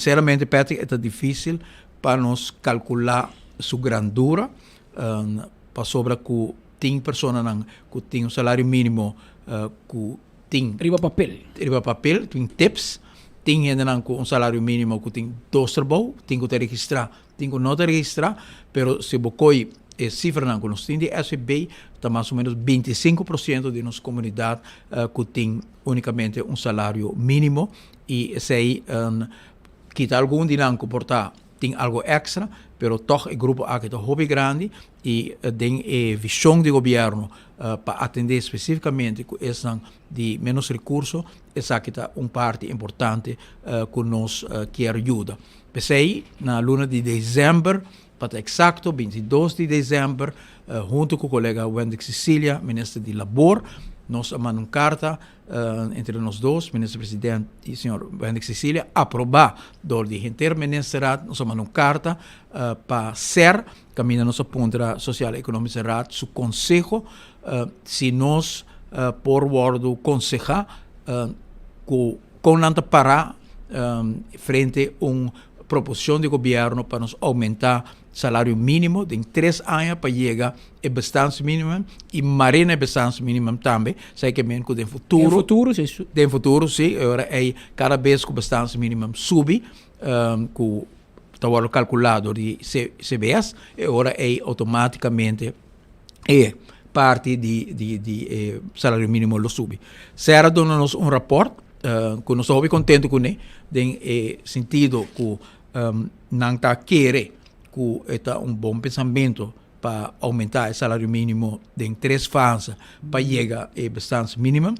Sinceramente, Patrick, e ta dificil pa nos calcula su grandura, pasobra cu tin personanan cu tin un salario minimo cu tin Riba papel. Riba papel, tin tips, tin hendenan cu un salario minimo cu tin dos trabou, tin cu ta registra, tin cu no ta registra, pero si bo coy e cifranan cu nos tin di SVB, ta mas o menos 25% di nos comunidad cu tin unicamente un salario minimo y esey kita algun di nan cu por ta tin algo extra, pero toch e grupo aki ta hopi grandi y den e vision di gobierno pa atende specificamente cu esnan di menos recurso, esaki ta un parti importante cu nos kier yuda. P'esey na luna di december, pa ta exacto 22 di december, hunto cu colega Wendrick Cecilia, minister di Labor, nos a manda un carta entre nos dos, minister president y señor Wendrick Cecilia, aproba door di henter ministerraad. Nos a manda un carta pa SER, caminda nos a puntra Sociaal Economische Raad su conseho si nos por wordo conseha cu con nan ta para frente un proposicion di gobierno pa nos aumenta salario minimo den 3 aña pa yega e bestaansminimum y mara na e bestaansminimum tambe. Esey ke men cu den futuro Den futuro, si. Den futuro, si. Ora ey cada bes cu bestaansminimum subi, cu ta wordo calcula door di CBS, e ora ey automaticamente e parti di salario minimo lo subi. SER a duna nos un rapport cu nos ta hopi contento cune, den e sentido cu nan ta kere cu e ta un bon pensamento pa aumenta e salario minimo den tres fase pa yega e bestaansminimum.